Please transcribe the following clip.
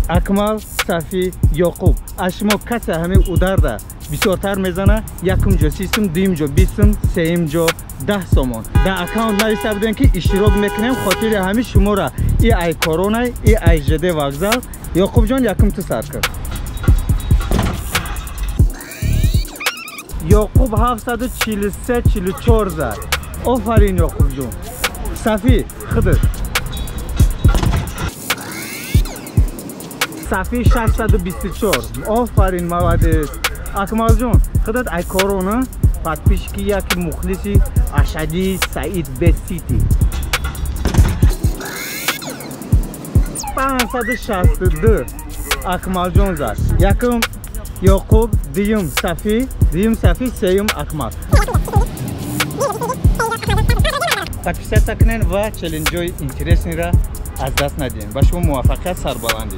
Акмал, Сафи, Ёқуб. Аз шумо касе ҳамин ударда бисёртар мезана, якум ҷо 30 сум, дуюм ҷо 20 сум, сеюм ҷо 10 сомон. Дар аккаунт нависта будем ки иштирок мекунем, хотири ҳамин шуморо и ай коронай, и ай ЖД вокзал. Ёқубҷон, якум ту сар кар. Ёқуб 743-44 зад. Офарин, Ёқубҷон. Сафи, худат. Сафи 624. Офарин, молодец. Акмалҷон, худат ай корона подписчики яки мухлиси ашадии Саид Бет Сити. 562 Акмалҷон зад. Якум Ёқуб, дуюм Сафи, сеюм Акмал. Подписаться кунед ва челленҷҳои интересныйро аз даст надиҳед. Ба шумо муваффақият, сарбаландӣ.